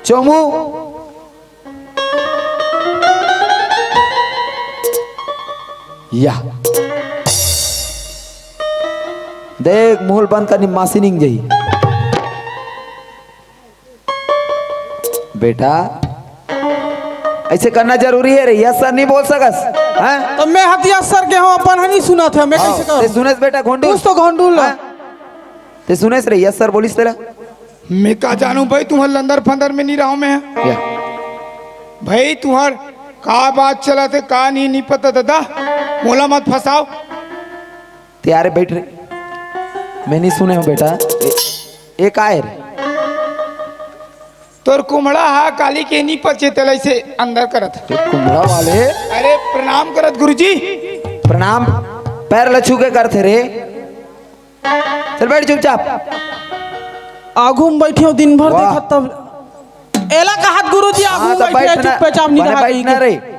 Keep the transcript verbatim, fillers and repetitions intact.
चोमू। या। देख, मुहूं ल बंद कर, निमासी निंग जाही। बेटा, ऐसे करना जरूरी हे रे, यस सर नहीं बोल सकस, हैं? त मैं हतिया सर के हूँ, अपन ह नहीं सुनत हे, मैं हाँ, कइसे ते करूँ? सुनेस बेटा, घोंडू। कुछ तो घोंडू ला। हाँ? ते सुनेस रे, यस सर बोलिस तेला। मैं का जानूं भाई, तुंहर लंदर फंदर में नहीं रहूं मैं। या। भाई, तुंहर का बात चलत हे, का नहीं, नहीं पता दादा, मोला मत फंसाव। ते आ रे, बैठ रे। मैं नहीं सुने हूँ बेटा। ए, ए का हे रे? तोर कुमड़ा हा काली के नहीं पचे, तेला इसे अंदर करत। ते कुमड़ा वाले। अरे प्रणाम करत गुरुजी। प्रणाम? पैर ल छू के करथे रे। चल बैठ चुपचाप। आगू में बैठे हो दिन भर वाह। देखत तब। एला कहत गुरुजी, आगू हाँ, में तो बैठे बैठ ना, चुपचाप नहीं माने रहा बैठ कि ना रे।